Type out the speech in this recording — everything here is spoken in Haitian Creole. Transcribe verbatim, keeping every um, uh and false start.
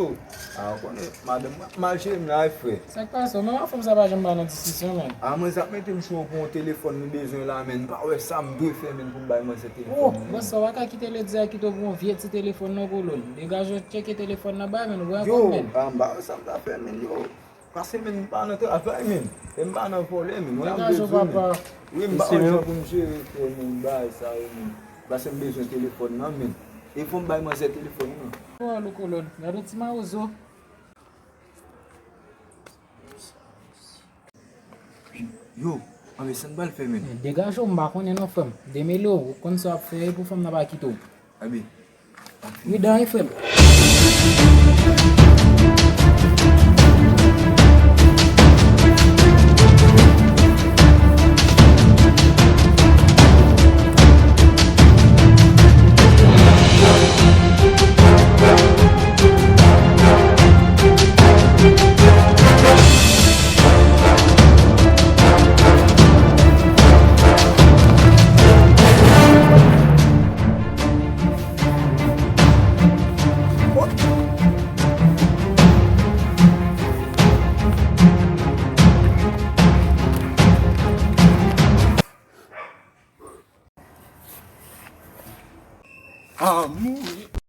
A, ou konnen, madanm mwen ap mal jere m la, wi, frè. Sa k pase w? Men fanm sa pa janm ba nan diskisyon, men. A, mwen sa ap mete m cho pou yon telefòn m bezwen la, men m pa wè sa m dwe fè, men pou m bay manzè telefòn nan. Bòs sa, w pa ka kite ledi a kite w pou yon vye ti telefòn non, kolòn. Degaje w tcheke telefòn nan bay, men, ou wè. Yo, konbyen? A, m pa wè sa m ta fè, men, yo. Paske, men, m pa nan travay, men. E m pa nan vòlè, men. Mwen ap degaje w, bezwen, men, papa. Wi, m pa wè jan pou m jere, frè, men, bagay sa yo, men. Paske m bezwen telefòn nan, men. E fò m bay manzè telefòn nan. Pawòl ou, kolòn. Gade yon ti mawozo. Yo, anben, sa n pral fè, men? Degaje w, m pa konnen non, frè m. Demele w, ou konn sa w ap fè, e pou fanm nan pa kite w. Anben, wi, dan, wi, frè m. Amour.